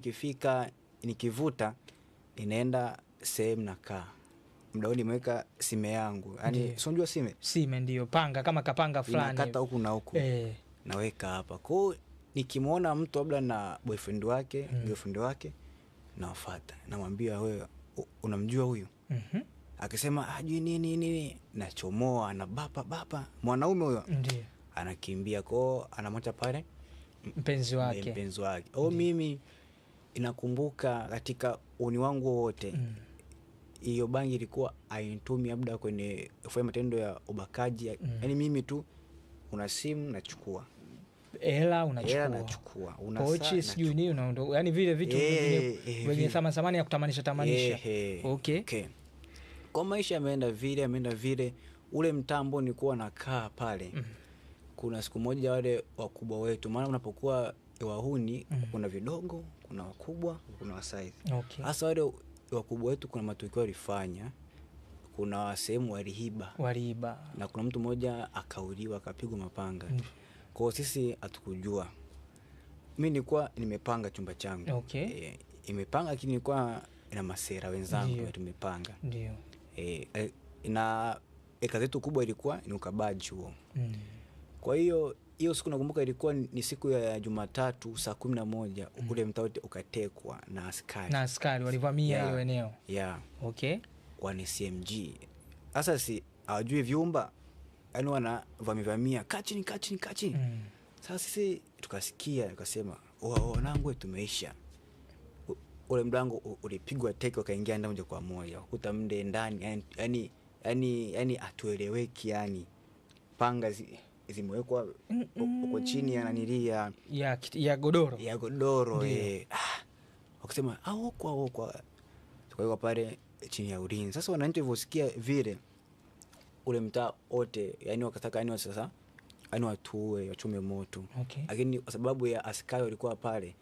Nikifika nikivuta inaenda sehemu nakaa. Muda huo nimeweka sime yangu. Yaani si unajua sime? Sime ndio panga kama kapanga fulani. Inakata huku na huku. Naweka hapa. Kwa hiyo nikimuona mtu labda na boyfriend wake, girlfriend wake, nawafuata. Namwambia wewe unamjua huyu? Akisema hajui nini nini, nachomoa na bapa bapa. Mwanaume huyo. Ndio. Anakimbia kwao, anamwacha pale mpenzi wake. Mpenzi wake. Au mimi inakumbuka katika uni wangu wote. Hiyo bangi ilikuwa hainitumi labda kwenye kufanya matendo ya ubakaji. Yaani mimi tu una simu nachukua. Hela unachukua. Hela nachukua. Una pochi sijui nini unaondoka. Yaani vile vitu vyenye thamani ya kutamanisha tamanisha. Okay. Okay. Kwa maisha yameenda vile, yameenda vile. Ule mtambo nilikuwa nakaa pale. Kuna siku moja wale wakubwa wetu, maana unapokuwa wahuni kuna vidogo, kuna wakubwa, kuna wasaizi. Hasa wale wakubwa wetu kuna matukio walifanya, kuna sehemu waliiba. Waliiba. Na kuna mtu mmoja akauliwa akapigwa mapanga. Kwa hiyo sisi hatukujua. Mimi nilikuwa nimepanga chumba changu. Imepanga lakini nilikuwa na masera wenzangu tumepanga. Ndio. Na kazi yetu kubwa ilikuwa ni ukabaji huo. Kwa hiyo hiyo siku nakumbuka ilikuwa ni siku ya Jumatatu saa 11 ule mtaa wote ukatekwa na askari. Na askari walivamia hilo eneo. Okay. Kwa ni CMG. Sasa si hawajui vyumba, yaani wanavamia kaa chini kaa chini kaa chini. Sasa sisi tukasikia tukasema wanangu tumeisha. Ule mlango ulipigwa teke wakaingia ndani moja kwa moja. Ukuta mde ndani yani atueleweki yani. Panga zimewekwa huko chini ya nanilia ya godoro. Ya godoro. Wakasema huko. Tukawekwa pale chini ya ulinzi. Sasa wananchi waliposikia vile ule mtaa wote yani wakataka yani sasa yani watuue wachome moto. Lakini kwa sababu ya askari walikuwa pale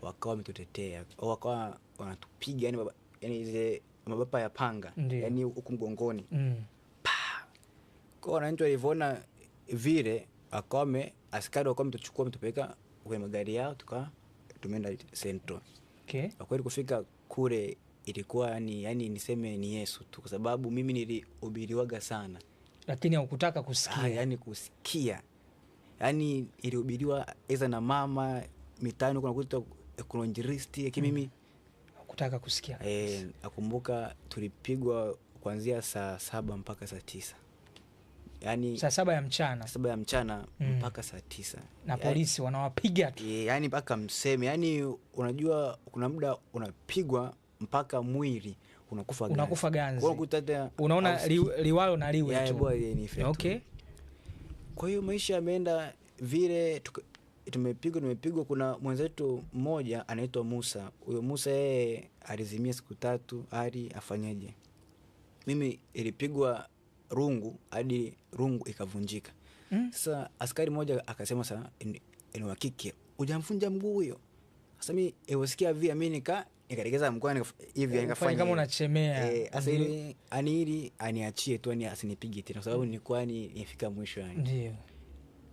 wakawa wametutetea. Wakawa wanatupiga yani yani zile mabapa ya panga yani huku mgongoni. Kwa wananchi walivyoona vile wakawa askari wakawa wametuchukua wametupeleka kwenye magari yao tumeenda Central. Kwa kweli kufika kule ilikuwa ni yani niseme ni Yesu tu kwa sababu mimi nilihubiriwaga sana. Lakini hukutaka kusikia. Yani kusikia. Yaani ilihubiriwa eza na mama mitano kuna kuta kuna injilisti lakini mimi hukutaka kusikia. Nakumbuka tulipigwa kuanzia saa 7 mpaka saa 9. Yaani saa 7 ya mchana. Saa 7 ya mchana mpaka saa 9. Na polisi wanawapiga tu. Yaani mpaka mseme. Yaani unajua kuna muda unapigwa mpaka mwili unakufa ganzi. Unakufa ganzi. Unaona liwalo na liwe tu. Okay. Kwa hiyo maisha yameenda vile tumepigwa. Kuna mwenzetu mmoja anaitwa Musa. Huyo Musa yeye alizimia siku 3 hadi afanyeje. Mimi ilipigwa rungu hadi rungu ikavunjika. Sasa askari mmoja akasema sasa ni wa kike, hujamvunja mguu huyo. Sasa mimi niliposikia vile mimi nikaregeza mkono hivi nikafanya kama unachemea. Sasa ili ani aniachie tu asinipige tena kwa sababu nilikuwa nifika mwisho yani. Ndio.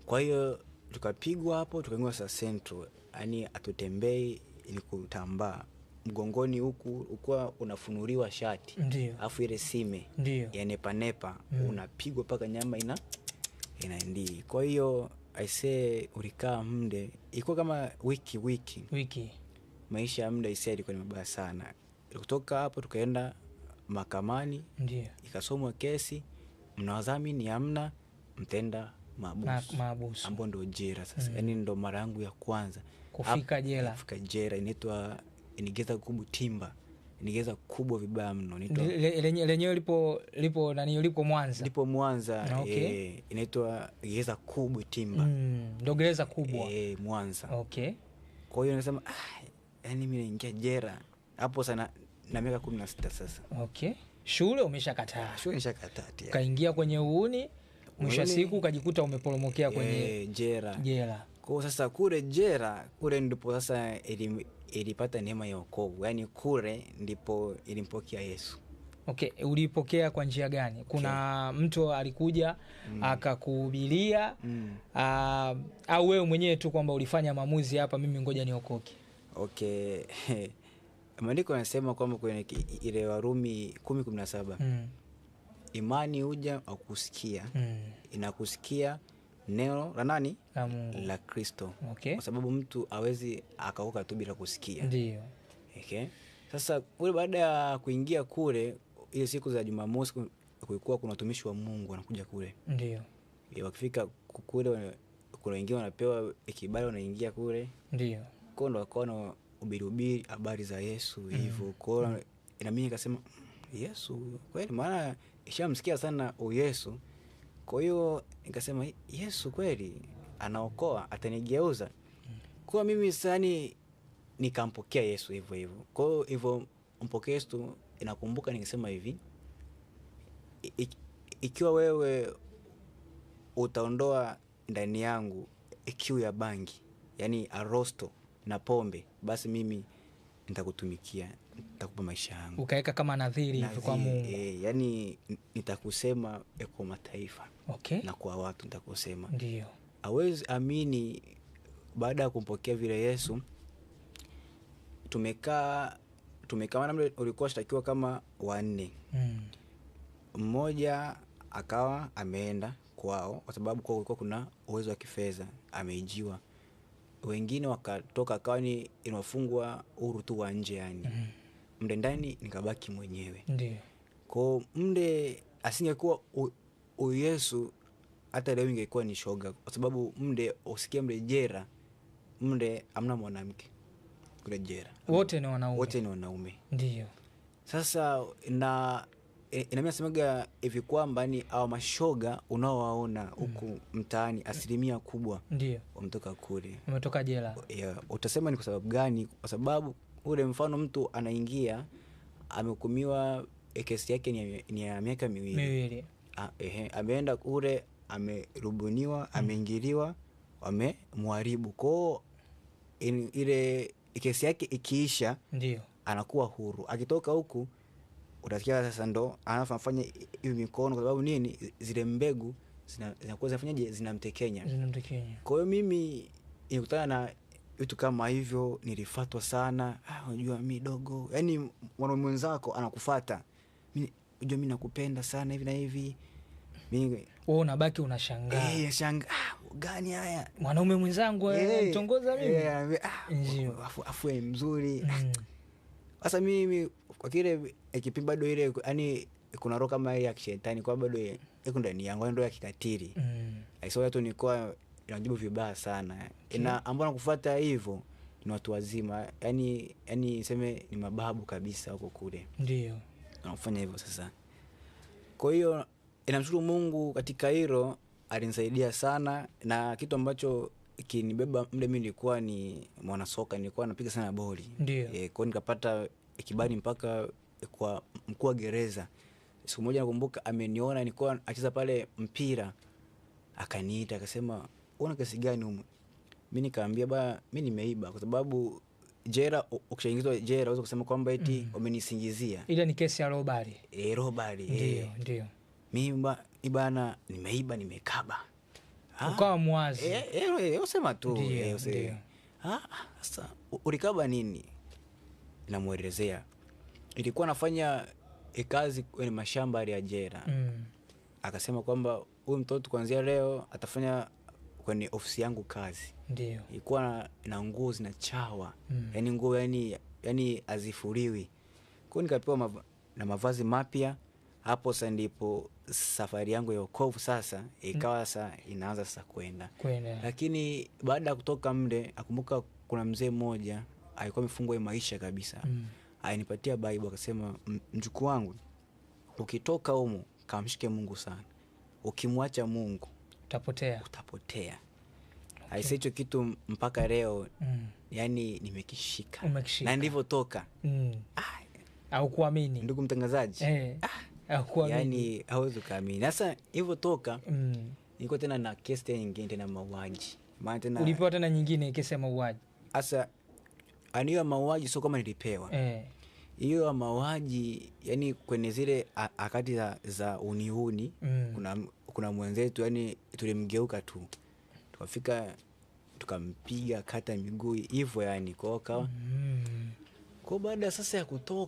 Kwa hiyo tukapigwa hapo tukaingwa sasa Central. Yaani atutembei ili kutambaa. Mgongoni huku ukua unafunuliwa shati. Alafu ile sime ya nepa nepa unapigwa paka nyama inaendii. Kwa hiyo I say ulikaa mde ilikuwa kama wiki. Maisha ya muda isi ilikuwa ni mabaya sana. Kutoka hapo tukaenda mahakamani. Ikasomwa kesi, mnawadhamini hamna, mtenda mahabusu. Mahabusu. Ambapo ndio jela sasa. Yaani ndo mara yangu ya kwanza kufika jela. Kufika jela inaitwa ni gereza kubwa Timba. Ni gereza kubwa vibaya mno. Lenyewe lipo nani lipo Mwanza. Lipo Mwanza. Inaitwa gereza kubwa Timba. Ndio gereza kubwa. Mwanza. Okay. Kwa hiyo nasema yani mimi naingia jela hapo sana na miaka 16 sasa. Okay. Shule umeshakataa. Shule nishakataa tayari. Kaingia kwenye uuni, mwisho siku ukajikuta umepolomokea kwenye jela. Jela. Kwa sasa kule jela, kule ndipo sasa ilipata neema ya wokovu. Yaani kule ndipo ilimpokea Yesu. Okay, ulipokea kwa njia gani? Kuna mtu alikuja akakuhubiria au wewe mwenyewe tu kwamba ulifanya maamuzi hapa mimi ngoja niokoke? Okay. Maandiko yanasema kwamba kwenye ile Warumi 10:17. Imani huja kwa kusikia. Inakusikia neno la nani? La Mungu. La Kristo. Okay. Kwa sababu mtu hawezi akaokoka tu bila kusikia. Ndio. Okay. Sasa kule baada ya kuingia kule ile siku za Jumamosi kulikuwa kuna watumishi wa Mungu wanakuja kule. Ndio. Wakifika kule kuna wengine wanapewa kibali wanaingia kule. Ndio. Kwa ndo wakawa na ubiri habari za Yesu hivyo. Kwa na mimi nikasema Yesu kweli, maana ishamsikia sana Yesu. Kwa hiyo nikasema Yesu kweli anaokoa, atanigeuza. Kwa mimi sasa nikampokea Yesu hivyo hivyo. Kwa hiyo hivyo mpokea Yesu, inakumbuka nikisema hivi, ikiwa wewe utaondoa ndani yangu kiu ya bangi, yani arosto na pombe, basi mimi nitakutumikia, nitakupa maisha yangu. Ukaweka kama nadhiri hivi kwa Mungu. Yani nitakusema kwa mataifa. Okay. Na kwa watu nitakusema. Ndio. Hawezi amini, baada ya kumpokea vile Yesu, tumekaa na ulikuwa shtakiwa kama 4. Mmoja akawa ameenda kwao kwa sababu kwao kulikuwa kuna uwezo wa kifedha, ameijiwa. Wengine wakatoka, akawa ni inafungwa huru tu wa nje yani. Mde ndani nikabaki mwenyewe. Ndio. Kwa mde asingekuwa Yesu hata leo ingekuwa ni shoga, kwa sababu mde usikie mde jera, mde amna mwanamke kule jera. Wote ni wanaume. Wote ni wanaume. Ndio. Sasa na mimi nasemaga hivi kwamba ni hao mashoga unaowaona huku mtaani asilimia kubwa ndio wametoka kule. Wametoka jela. Yeah, utasema ni kwa sababu gani? Kwa sababu ule mfano mtu anaingia amehukumiwa kesi yake ni ya miaka miwili. Ameenda kule, amerubuniwa, ameingiliwa, wamemharibu. Kwa ile kesi yake ikiisha ndio anakuwa huru. Akitoka huku utasikia sasa ndo anafanya hivi mikono, kwa sababu nini? Zile mbegu zinakuwa zinafanyaje? Zinamtekenya. Zinamtekenya. Kwa hiyo mimi nilikutana na vitu kama hivyo, nilifuatwa sana. Unajua mimi dogo, yani mwanaume mwenzako anakufuata. Mimi unajua mimi nakupenda sana hivi na hivi. Mimi wewe unabaki unashangaa. Nashangaa. Gani haya? Mwanaume mwenzangu anitongoza mimi. Afu mzuri. Sasa mimi kwa kile kipindi bado ile yani kuna roho kama ya kishetani kwa bado iko ndani yangu, ndio ya kikatili. Aiso tu nilikuwa najibu vibaya sana. Na ambao nakufuata hivyo ni watu wazima, yani niseme ni mababu kabisa huko kule. Ndio. Wanafanya hivyo sasa. Kwa hiyo inamshukuru Mungu katika hilo, alinisaidia sana. Na kitu ambacho kinibeba muda mimi nilikuwa ni mwanasoka, nilikuwa napiga sana boli. Kwa nikapata kibali mpaka kwa mkuu wa gereza. Siku moja nakumbuka ameniona nilikuwa acheza pale mpira, akaniita akasema una kesi gani humu? Mimi nikamwambia ba mimi nimeiba, kwa sababu jera ukishaingizwa jera unaweza kusema kwamba eti wamenisingizia. Ile ni kesi ya robbery. Robbery. Ndio, ndio. Mimi bana nimeiba, nimekaba. Ukawa mwazi. Usema tu. Ndio. Sasa ulikaba nini? Namuelezea. Ilikuwa nafanya kazi kwenye mashamba ya jera. Akasema kwamba huyu mtoto kuanzia leo atafanya kwenye ofisi yangu kazi. Ndio. Ilikuwa na nguo zinachawa. Yaani nguo yani azifuriwi. Kwa nikapewa na mavazi mapya. Hapo sasa ndipo safari yangu ya wokovu sasa ikawa sasa inaanza sasa kwenda. Lakini baada ya kutoka mle nakumbuka kuna mzee mmoja alikuwa amefungwa maisha kabisa. Alinipatia Bible akasema, mjukuu wangu ukitoka humu kamshike Mungu sana. Ukimwacha Mungu utapotea. Utapotea. Okay. Aise hicho kitu mpaka leo yani nimekishika. Na ndivyo toka. Au kuamini. Ndugu mtangazaji. Au kuamini. Yani hauwezi kuamini. Sasa hivyo toka niko tena na kesi tena nyingine tena mauaji. Maana tena ulipewa tena nyingine kesi ya mauaji. Sasa hiyo mauaji sio kama nilipewa. Hiyo mauaji yani kwenye zile akati za unihuni, kuna mwenzetu yani tulimgeuka tu. Tukafika Tukampiga kata miguu hivyo yani. Kwa hiyo kwa baada sasa ya kutoka